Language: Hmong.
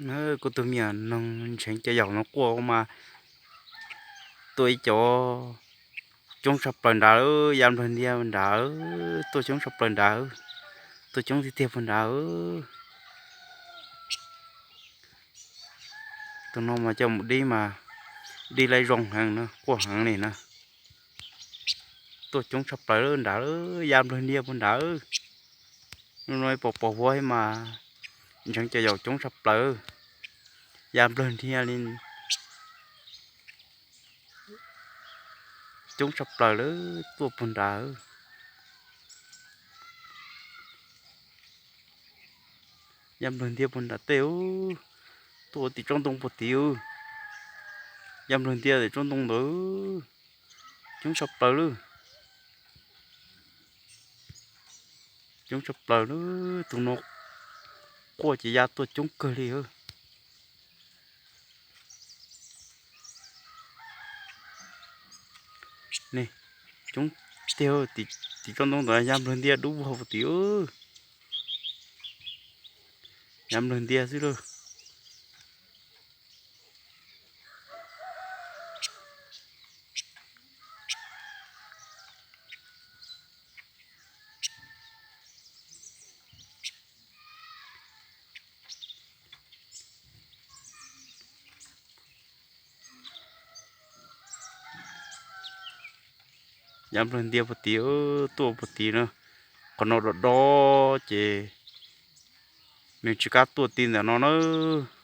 Kuv tus me nyuam noog ntseev cov yaum no quaj mas tuaj ib co coob tshaj plaws nrad, ya nplawg ntiag nrad, tuaj coob tshaj plaws nrad, tuaj coob tiag tiag puag nrad. Tus no mas coj mus dib mas dib laib zoo heev na, quaj heev li na. Tuaj coob tshaj plaws nrad, ya nplawg ntiag puag nrad. Hnub no pos pos huab mas ntseev cov yaum coob tshaj plaws, ya nplawg ntiag li coob tshaj plaws lawm tuaj puag nrad. Ya nplawg ntiag puag nrad tej, tuaj tim tsob ntoo puag tid, ya nplawg ntiag tim tsob ntoo ntawd, coob tshaj plaws lawm. Coob tshaj plaws lawm, tus no quaj ces ya tuaj coob kawg li. Ne, coob tiag, tim tsob ntoo ntawd ya nplawg ntiag dub vog puag tid, ya nplawg ntiag xwb lauj. Ya nplawg ntiag puag tid, tuaj puag tid na. Qhov no do do ces nws tsis kam tuaj ti ntawm no nawb.